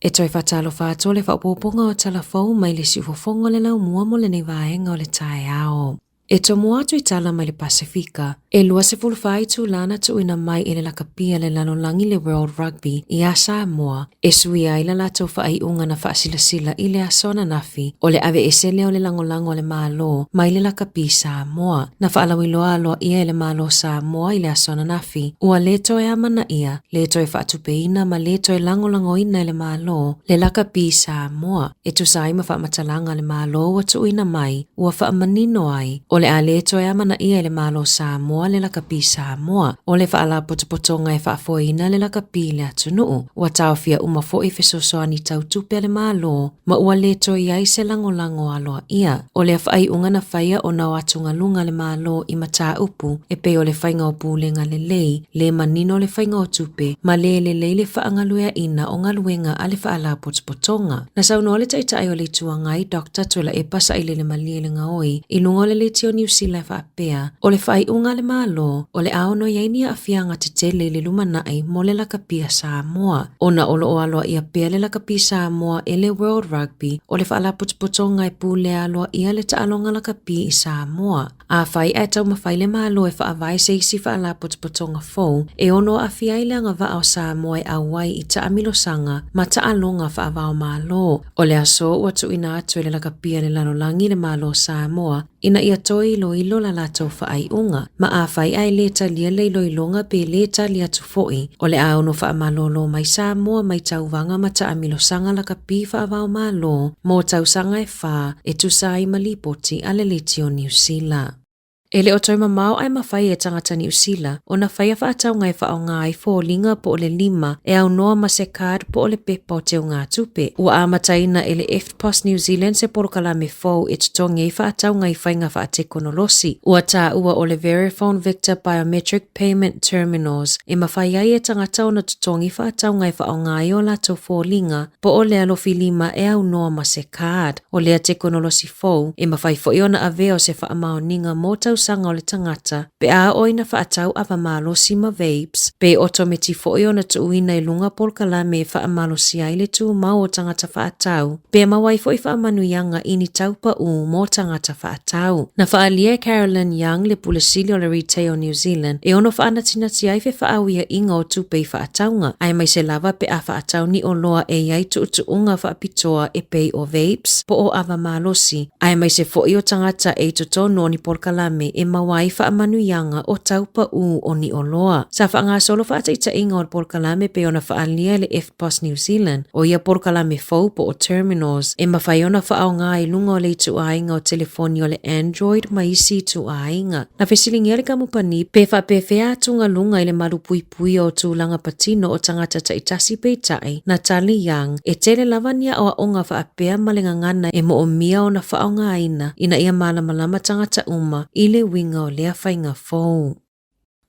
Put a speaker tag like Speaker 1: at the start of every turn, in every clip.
Speaker 1: E toe faatalofa atu le faaopoopoga o tala fou mai le siufofoga o le laumua mo lenei vaega o le taeao. E tomua atu i tala mai le Pasefika, e 24 itulā na tuuina mai e le lakapi a le lalolagi le World Rugby iā Samoa e suia ai la latou faaiuga na faasilasila i le aso ananafi o le aveese lea o le lagolago a le Malo mai le lakapi Samoa. Na faalauiloa aloaia e le Malo Samoa i le aso ananafi, ua lē toe amanaia, lē toe faatupeina ma lē toe lagolagoina e le Malo le lakapi Samoa. E tusa ai ma faamatalaga a le Malo ua tuuina mai, ua faamanino ai, o le a lē toe amanaia e le Malo Samoa le lakapi Samoa, o le faalapotopotoga e faafoeina le lakapi i le atunuu. Ua taofia uma foi fesoasoani tau tupe a le Malo ma ua lē toe i ai se lagolago aloaia. O lea faaiuga na faia ona o atugaluga a le Malo i mataupu e pei o le faiga o pulega lelei, lē manino le faiga o tupe, ma lē lelei le faagalueaiina o galuega a le Faalapotopotoga. Na saunoa le Taitai o le Itu Agai, Doctor Tuilaepa Sailele Malielegaoi, i luga o le Leitio Niu Sila e faapea, o le faaiuga a le Malo, o le a ono i ai ni aafiaga tetele i le lumanai mo le lakapi a Samoa. Ona o lo o aloaia pea le lakapi Samoa e le World Rugby, o le faalapotopotoga e pulea aloaia le taaloga lakapi i Samoa. Afai ae taumafai le Malo e faavae se isi faalapotopotoga fou e ono aafia ai le agavaa o Samoa e auai i taamilosaga ma taaloga faava-o-Malo, o le aso ua tuuina atu e le lakapi a le lalolagi le Malo o Samoa ina ia toe iloilo la latou faaiuga, ma afai ae lē talia le iloiloga pe lē tali atu foi, o le a ono faamalōlō mai Samoa mai tauvaga ma taamilosaga lakapi faava-o-Malo mo tausaga e fā e tusa ai ma lipoti a le Leitio Niu Sila. E le o toe mamao ae mafai e tagata Niu Sila ona faia faatauga e faaaoga ai foliga po o le lima e aunoa ma se card po o le pepa o teugatupe. Ua amataina e le EFTPOS New Zealand se polokalame fou e totogi ai faatauga i faiga faatekonolosi. Ua taua o le Verifone Victor Biometric Payment Terminals e mafai ai e tagata ona totogi faatauga e faaaoga ai o latou foliga po o le alofi lima e aunoa ma se card. O lea tekonolosi fou, e mafai foi ona avea o se faamaoniga mo tausaga o le tagata pe a oo ina faatau ava malosi ma vapes, pe otometi foi ona tuuina i luga polokalame e faamalosia ai le tumau o tagata faatau, pe maua ai foi faamanuiaga i ni tau paū mo tagata faatau. Na faaalia e Carolyn Young le Pule Sili o le Retail New Zealand e ono faanatinati ai fefaauiaʻiga o tupe i faatauga, aemaise lava pe a faatau ni oloa e i ai tuutuuga faapitoa e pei o vapes po o ava malosi, aemaise foi o tagata e i totonu o ni polokalame e maua ai faamanuiaga o tau paū o ni oloa. Sa faagasolo faataitaiga o le polokalame pei ona faaalia e le EFTPOS New Zealand, o ia polokalame fou po o terminals e mafai ona faaaoga i luga o le ituaiga o telefoni o le Android ma isi ituaiga. Na fesiligia le kamupani pe faapefea atugaluga i le malupuipuia o tulaga patino o tagata taitasi peitai, na tali Young, e tele lava ni aoaoga faapea ma le gagana e moomia ona faaaogaina ina ia malamalama tagata uma i le uiga o lea faiga fou.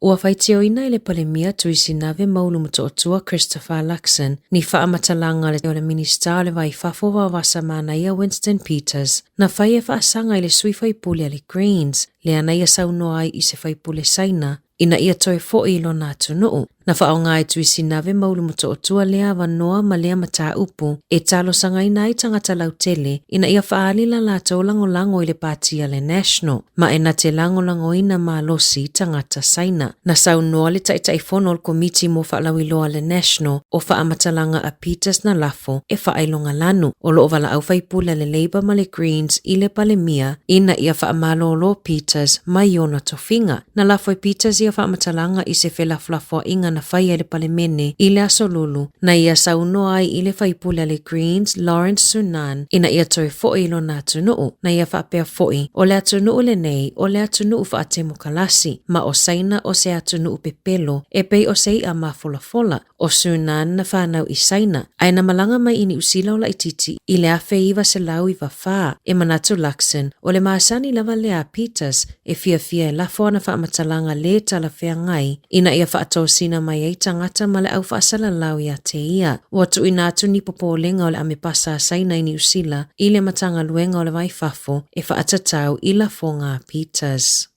Speaker 1: Ua faitioina e le Palemia Tuisinave Maulu Motootua Christopher Luxon ni faamatalaga o le Minisita o le Va i Fafo Vaovasa Manaia Winston Peters na fai e faasaga i le sui faipule a le Greens lea na ia saunoa ai i se faipule Saina ina ia toe foʻi i lona atunuu. Na faaaoga e Tuisinave Maulu Motootua lea avanoa ma lea mataupu e talosagaina ai tagata lautele ina ia faaali la latou lagolago i le Pati a le National, ma e na te lagolagoina malosi tagata Saina. Na saunoa le Taitaifono o le Komiti mo Faalauiloa a le National o faamatalaga a Peters na lafo e faailoga lanu o lo o valaau faipule a le Labour ma le Greens i le Palemia ina ia faamalōlō Peters mai ona tofiga. Na lafo e Peters ia faamatalaga i se felafolafoaiga na faia e le Palemene i le Aso Lulu, na ia saunoa ai i le faipule a le Greens Lawrence Sunan ina ia toe foʻi i lona atunuu. Na ia faapea foʻi, o le atunuu lenei o le atunuu faatemokalasi, ma o Saina o se atunuu pepelo e pei o se iʻa mafolafola. ʻO Sunan na fanau i Saina, ae na malaga mai i Niu Sila o laitiiti i le 1994. E manatu Luxon, o le masani lava lea a Peters e fiafia e lafo ana faamatalaga lē talafeagai ina ia faatosina mai ai tagata ma le au faasalalau iā te ia. Ua tuuina atu ni popolega o le amepasa a Saina i Niu Sila i le Matagaluega o le Va i Fafo e faatatau i lafoga a Peters.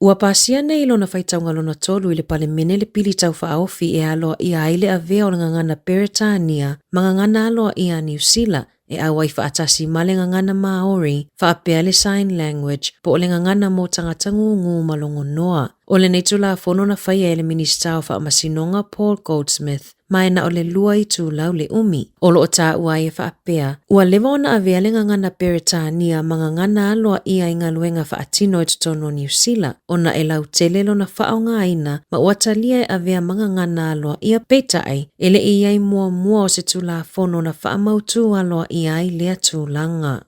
Speaker 1: Ua pasia nei i lona faitauga lona tolu i le Palemene le Pili Tau Faaofi e aloaia ai le avea o le gagana Peretania ma gagana aloaia a Niu Sila e auai faatasi ma le gagana Māori, faapea le Sign Language po o le gagana mo tagata gūgū ma logonoa. O lenei Tulafono na faia e le Minisita o Faamasinoga Paul Goldsmith ma e na o le 2 itulau le umi. O lo o taua ai e faapea, ua leva ona avea le gagana Peretania ma gagana aloaia i galuega faatino i totonu o Niu Sila, ona e lautele lona faaaogaina ma ua talia e avea ma gagana aloaia, peitai, e le i i ai muamua o se Tulafono na faamautū aloaia ai lea tulaga.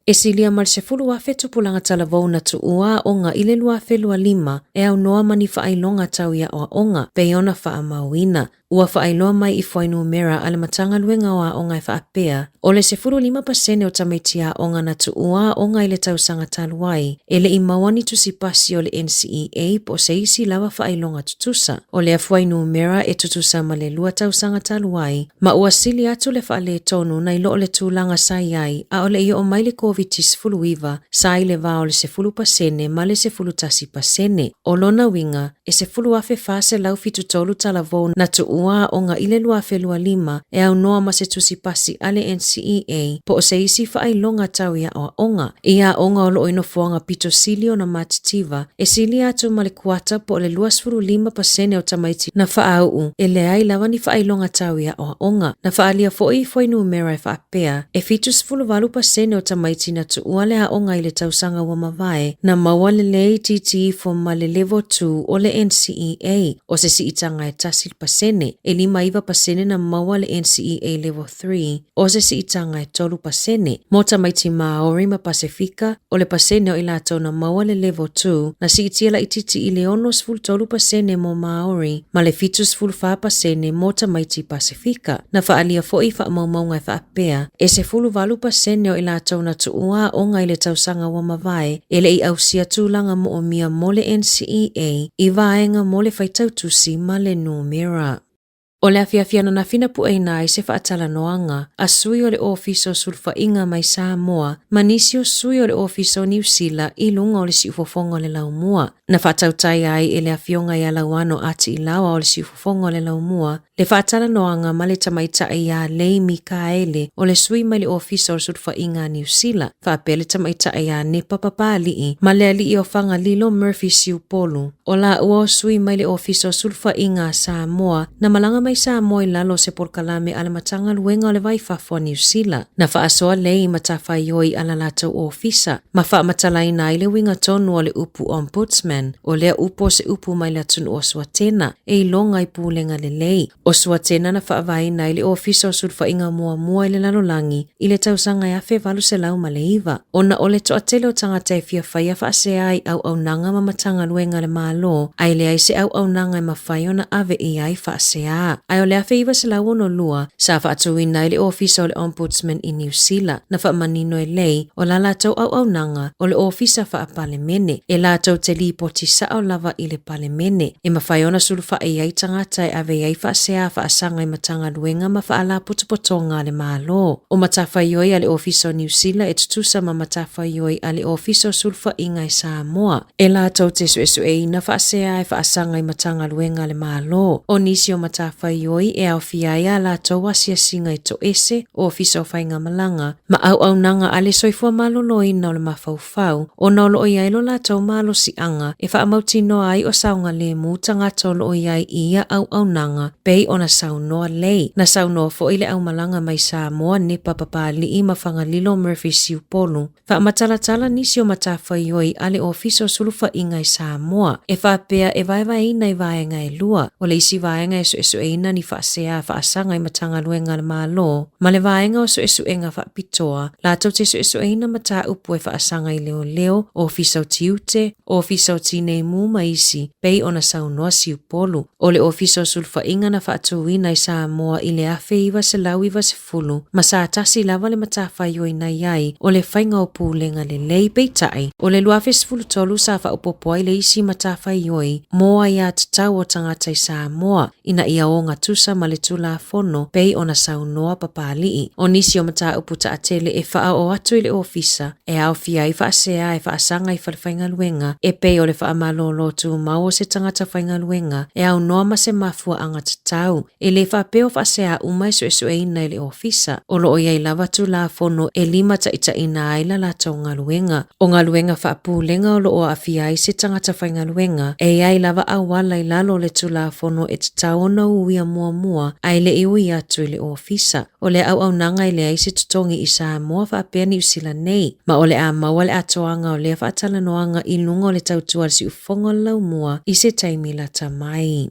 Speaker 1: E silia ma le 10,000 tupulaga talavou na tuua aoga i le 2025 e aunoa ma ni faailoga tau i aoaoga, pei ona faamauina. Ua faailoa mai i fuainumera a le Matagaluega o Aoga e faapea, o le 15% o tamaiti aoga na tuua aoga i le tausaga talu ai, e le i maua ni tusi pasi o le NCEA po o se isi lava faailoga tutusa. O lea fuainumera e tutusa ma le lua tausaga talu ai, Ma ua sili atu le faaletonu nai lo o le tulaga sa i ai a o le i oo mai le Koviti-19, sa i le va o le 10% ma le 11%. O lona uiga, e 10,473 talavou na tuua aoga i le 2025 e aunoa ma se tusi pasi a le NCEA po o se isi faailoga tau i aoaoga. I aoga o lo o i nofoaga pito sili ona matitiva, e silia atu ma le kuata po o le 25% o tamaiti na faauu e leai lava ni faailoga tau i aoaoga. Na faaalia foi i fuainumera e faapea, e 78% o tamaiti na tuua le aoga i le tausaga ua mavae, na maua le le itiiti ifo ma le Level 2 o le NCEA, o se siitaga e 1%, e 59% na maua le NCEA Level 3, o se siitaga e 3%. Mo tamaiti Māori ma Pasefika, o le pasene o i latou na maua le Level 2, na siitia laitiiti i le 63% mo Māori ma le 74% mo tamaiti Pasefika. Na faaalia foi i faamaumauga e faapea, e 18% o i latou na tuua aoga i le tausaga ua mavae e le i ausia tulaga moomia mo le NCEA i vaega mo le faitau tusi ma le numera. O le afiafi ananafi na pueina ai se faatalanoaga a sui o le Ofisa o Sulufaiga mai Samoa ma nisi o sui o le Ofisa o Niu Sila i luga o le siufofoga o le Laumua. Na faatautaia ai e le Afioga ia Lauano Atiilaoa o le siufofoga o le Laumua le faatalanoaga ma le tamaitai ia Lei Mikaele o le sui mai le Ofisa o Sulufaiga a Niu Sila faapea le tamaitai ia Nepa Papalii ma le alii o Fagalilo Murphy Siupolu. O laua o sui mai le Ofisa o Sulufaiga a Samoa na malaga mai Samoa i lalo o se polokalame a le Matagaluega o le Vai Fafo a Niu Sila. Na faasoa lei i matafaioi a la latou ofisa ma faamatalaina ai le uiga tonu o le upu Ombudsman, o lea upu o se upu mai le atunuu o Suatena e iloga i pulega lelei. O Suatena na faavaeina ai le Ofisa o Sulufaiga muamua i le lalolagi i le tausaga e 1809, ona o le toatele o tagata e fia faia faasea i auaunaga ma Matagaluega a le Malo, ae leai se auaunaga e mafai ona ave i ai faasea. Ae o le 1962, sa faatuina ai le Ofisa o le Ombudsman i Niu Sila, na faamanino e lei o la latou auaunaga o le Ofisa Faa-Palemene, e latou te lipoti sao lava i le Palemene, e mafai ona sulufai ai tagata e ave i ai faasea faasaga i Matagaluega ma Faalapotopotoga a le Malo. O matafaioi a le Ofisa o Niu Sila e tutusa ma matafaioi a le Ofisa o Sulufaiga i Samoa, e latou te suesueina faasea e faasaga i Matagaluega a le Malo. O nisi o matafaioi e aofia ai a latou asiasiga i toese, Ofisa o Faigamalaga, ma auaunaga a le soifua maloloina o le mafaufau, ona o lo o i ai lo latou malosiaga e faamautinoa ai o saogalemu tagata o lo o i ai i ia auaunaga, pei ona saunoa lei. Na saunoa foi le aumalaga mai Samoa Nepa Papalii ma Fagalilo Murphy Siupolu, faamatalatala nisi o matafaioi a le Ofisa o Sulufaiga i Samoa, e faapea e vaevaeina i vaega e lua, o le isi vaega e suesueina ni faasea faasaga i Matagaluega a le Malo, ma le vaega o suesuega faapitoa, latou te suesueina mataupu e faasaga i leoleo, ofisa o tiute, ofisa o tinei mu ma isi, pei ona saunoa Siupolu. O le Ofisa o Sulufaiga na faatuina i Samoa i le 1990, ma sa tasi lava le matafaioi na i ai o le faiga o pulega lelei, peitai, o le 2013 sa faaopoopo ai le isi matafaioi mo aiatatau o tagata i Samoa, ina ia o ogatusa ma le Tulafono pei ona saunoa Papali'i. O nisi o mataupu taatele e faaoo atu i le Ofisa e aofia ai faasea e faasaga i falefaigaluega e pei o le faamalolo tumau o se tagata faigaluega e aunoa ma se mafuaaga tatau. E le faapea o faasea uma e suesueina e le Ofisa, o lo o i ai lava Tulafono e limataitaiina ai la latou galuega. O galuega faapulega o lo o aafia ai se tagata faigaluega, e i ai lava auala i lalo o le Tulafono e tatau ona uia muamua ae le i ui atu i le Ofisa. O lea auaunaga e leai se totogi i Samoa faapea Niu Sila nei, ma o le a maua le atoaga o lea faatalanoaga i luga o le tautua a le siufofoga o le laumua i se taimi lata mai.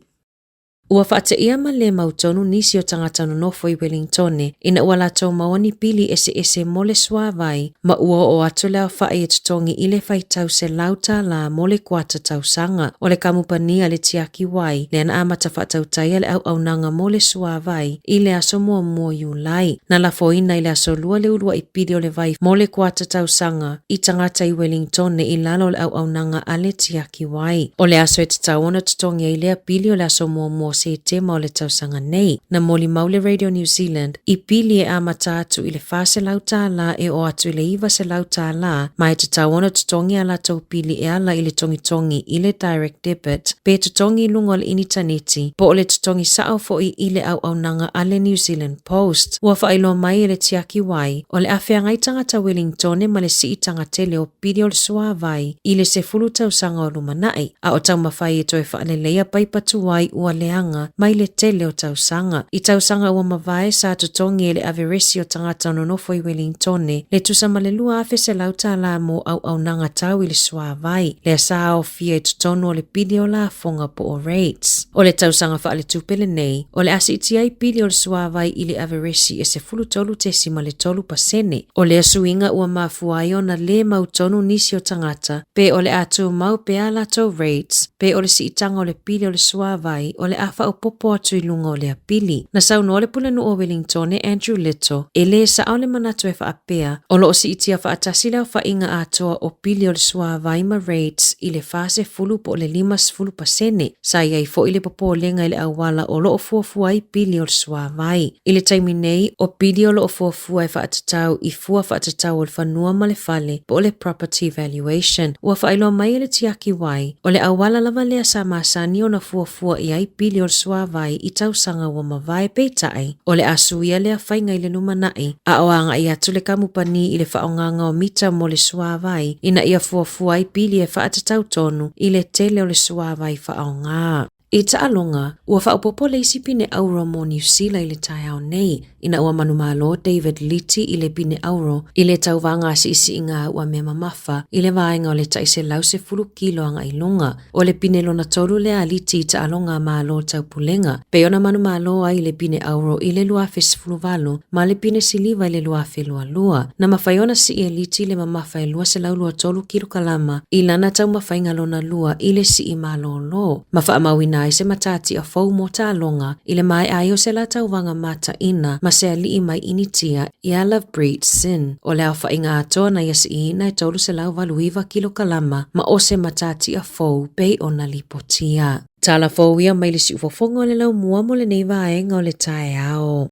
Speaker 1: Ua faateia ma le mautonu nisi o tagata nonofo i Welingtone ina ua latou maua ni pili eseese mo le suāwai ma ua oo atu le aofai e totogi i le faitau $100 mo le kuata tausaga. O le kamupani a le Tiaki Wai lea na amata faatautaia le auaunaga mo le suāwai i le aso muamua o Iulai. Na lafoina i le aso Lua le uluai pili o le vai mo le kuata tausaga i tagata i Welingtone i lalo o le auaunaga a le Tiaki Wai. O le aso e tatau ona totogi ai lea pili o le aso muamua o Setema o le tausaga nei. Na molimau le Radio New Zealand i pili e amata atu i le $400 e oo atu i le $900 ma e tatau ona totogi a latou pili e ala i le togitogi i le direct debit pe totogi i luga o le initaneti po o le totogi sao foi i le auaunaga a le New Zealand Post. Ua faailoa mai e le Tiaki Wai o le a feagai tagata Welingtone ma le siitaga tele o pili o le suāwai i le 10 tausaga o lumanai, a o taumafai e toe faaleleia paipa tuai ua leaga mai le tele o tausaga. I tausaga ua mavae sa totogi e le averesi o tagata nonofo i Welingtone le tusa ma le $2,100 mo auaunaga tau i le suāwai, lea sa aofia i totonu o le pili o lafoga po o rates. O le tausaga faaletupe lenei, o le a siitia ai pili o le suāwai i le averesi e 13.3%. O lea suiga ua mafua ai ona lē mautonu nisi o tagata pe o le a tumau pea a latou rates pe o le siitaga o le pili o le suāwai o le a faaopoopo atu i luga o lea pili. Na saunoa le Pulenuu o Welingtone Andrew Little, e lē sao le manatu e faapea o lo o siitia faatasi le aofaiga atoa o pili o le suāwai ma rates i le 40 po o le 50%. Sa i ai foi le popolega i le auala o lo o fuafua ai pili o le suāwai. I le taimi nei, o pili o lo o fuafua e faatatau i fua faatatau o le fanua ma le fale po o le property valuation. Ua faailoa mai e le Tiaki Wai, o le auala lava lea sa masani ona fuafua i ai pili o le suāwai i tausaga ua mavae peitai, o le a suia lea faiga i le lumanai, a o agai atu le kamupani i le faaaogaga o mita mo le suāwai ina ia fuafua ai pili e faatatau tonu i le tele o le suāwai faaaoga. I taaloga, ua faaopoopo le isi pine auro mo Niu Sila i le taeao nei, ina ua manumalo David Liti i le pine auro i le tauvaga a siisiiga ua mea mamafa i le vaega o le tai 110 kilo agai luga. O le pine lona tolu lea a Liti i taaloga a Malo Taupulega, pei ona manumalo ai i le pine auro i le 2018 ma le pine siliva i le 2022. Na mafai ona sii e Liti le mamafa e 223 kilokalama i lana taumafaiga lona lua i le sii malōlō, ma faamauina ai se matatia fou mo taaloga i le maea ai o se la tauvaga mataina ma se aliʻi mai Initia iā Lovepreet Singh. O le aofaiga atoa na ia siiina e 389 kilokalama ma o se matatia fou pei ona lipotia. Tala fou ia mai le siufofoga o le laumua mo lenei vaega o le taeao.